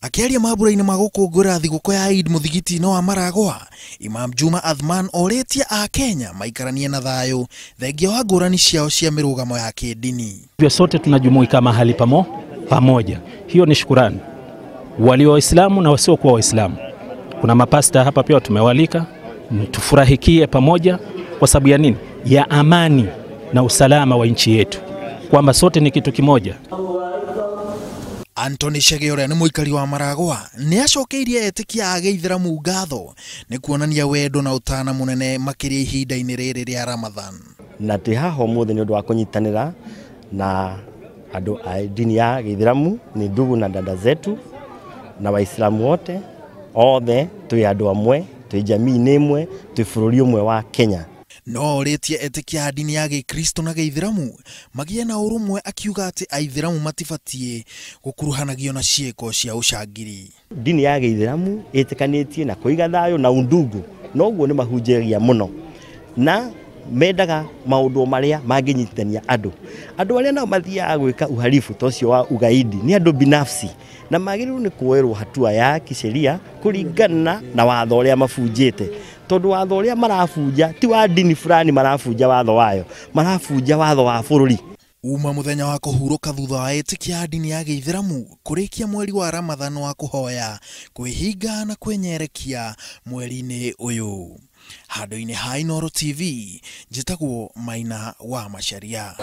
Akĩaria mambura-inĩ ma gũkũngũĩra thigũkũ ya Eid mũthigiti-inĩ wa Maragwa, Imam Juma Athman orĩtie Akenya maikaranie na thayũ thengia wa ngũrani ciao cia mĩrũgamo ya kĩndini. Sote tunajumuika mahali pamoja, hiyo ni shukurani walio Waislamu na wasiokuwa Waislamu. Kuna mapasta hapa pia tumewalika, tufurahikie pamoja kwa sababu ya nini? Ya amani na usalama wa nchi yetu, kwamba sote ni kitu kimoja. Anthony Chege ũrĩa nĩ mũikari wa Maragwa nĩ acokeirie etĩkia a gĩithĩramu ngatho nĩ kuonania wendo na ũtana mũnene makĩria ihinda-inĩ rĩrĩ rĩa Ramadhan. Na twĩ haha ũmũthĩ nĩ ũndũ wa kũnyitanĩra na andũ a dini ya gĩithĩramu, ni ndugu na dada zetu na Waislamu wote othe, twĩ andũ amwe, twĩ jamii ĩmwe, twĩ bũrũri ũmwe wa Kenya. No orĩtie etĩkia a ndini ya gĩkristo na gĩithĩramu magĩe na ũrũmwe, akiuga atĩ aithĩramu matibatiĩ gũkuruhanagio na ciĩko cia ũcangiri. Ndini ya gĩithĩramu ĩtĩkanĩtie na kũiga thayũ na undugu, noguo nĩ mahunjagia mũno na mendaga maũndũ marĩa mangĩnyitithania andũ. Andũ arĩa nao mathiaga gwĩka uhalifu ta ũcio wa ugaidi nĩ andũ binafsi na magĩrĩirwo nĩ kuoerwo hatua ya kisheria kũringana na watho ũrĩa mabunjĩte, tondũ watho ũrĩa marabunja ti wa ndini fulani, marabunja watho wayo, marabunja watho wa bũrũri. Uma mũthenya wa kũhurũka thutha wa etĩkia a ndini ya gĩithĩramu kũrĩkia mweri wa Ramadhan wa kũhoya, kwĩhinga na kwĩnyerekia mweri-inĩ ũyũ. Handũ-inĩ ha Inooro TV, njĩtagwo Maina wa Macharia.